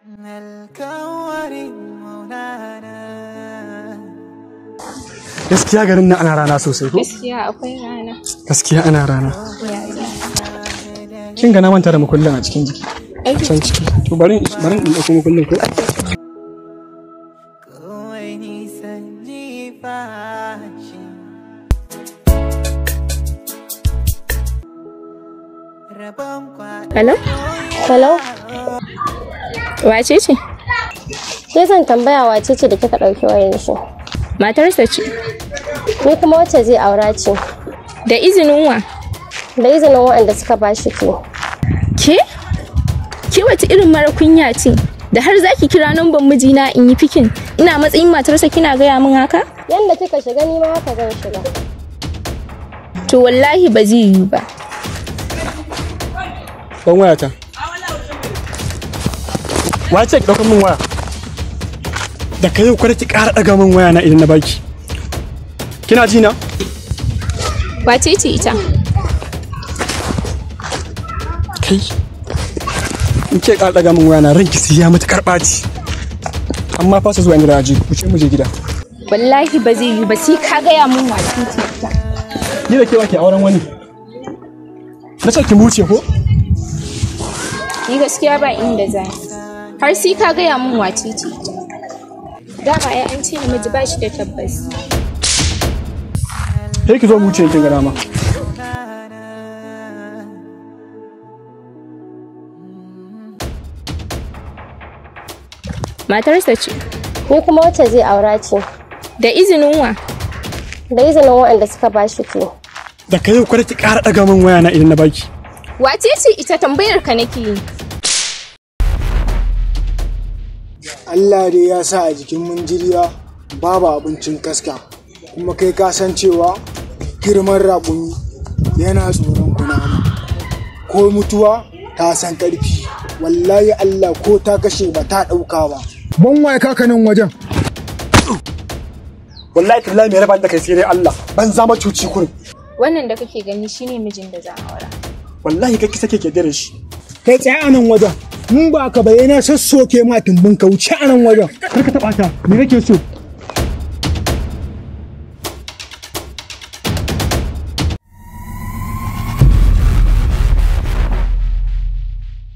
Alkawarin Maulana. Gaskiya garin nan ana rana sosai ko? Gaskiya akwai rana. Gaskiya ana rana. Kin ga na manta da makullin a cikin jiki. Can ciki. To bari bari in dauko makullin ko? Komai nisan jifa shi. Rabon kwaɗo. Hello? Hello? Wace ce? Ke zan tambaya wace ce da kika ɗauki wayan shi? Matarsa ce. Ni kuma wacce zai aura ce. Da izinin wa? Da izinin waɗanda suka ba shi ke. Ke? Ke wace irin mara kunya ce? Da har zaki kira namban mijina in yi fikin. Ina matsayin matarsa kina gaya min haka? Yanda kika shiga ni ma haka zan shiga. To wallahi ba zai yiwu ba. Ban wayata. Wace ki ɗaukar min waya? Da kai yau kada ki ƙara ɗaga min waya na idan na baki. Kina ji na? Wace ce ita? Kai. In ke ƙara ɗaga min waya na ranki sai ya matuƙar ɓaci. Amma fasa zuwa inda aje, ku ce mu je gida. Wallahi ba zai yiwu ba sai ka gaya min wace ce ita. Ni da ke wa ke auren wani. Na ce ki mu wuce ko? Ni gaskiya ba inda za ni. Har sai ka gaya min wace ce ita. Dama ai an ce namiji ba shi da tabbas. Sai ki zo mu wuce kin ga dama. Matarsa ce. Ni kuma wacce zai aura ce. Da izinin wa? Da izinin waɗanda suka ba shi ke. Da kai yau kada ki ƙara ɗaga min waya na idan na baki. Wace ce ita tambayar ka nake yi? Allah dai ya sa a jikin munjiriya babu abincin kaska kuma kai ka san cewa girman raƙumi yana tsoron kunama ko mutuwa ta san ƙarfi wallahi Allah ko ta kashe ba ta ɗauka ba. Ban waye kaka nan wajen. Wallahi tallahi mai raba ni da kai sai dai Allah. Ban zama cuci kurin. Wannan da kake gani shine mijin da zan aura. Wallahi kake sake ke dare shi. Kai tsaye a nan wajen. In ba ka bayyana sassoke ma tumbin ka wuce a nan wajen. Kar ka taɓa ta. Me kake so?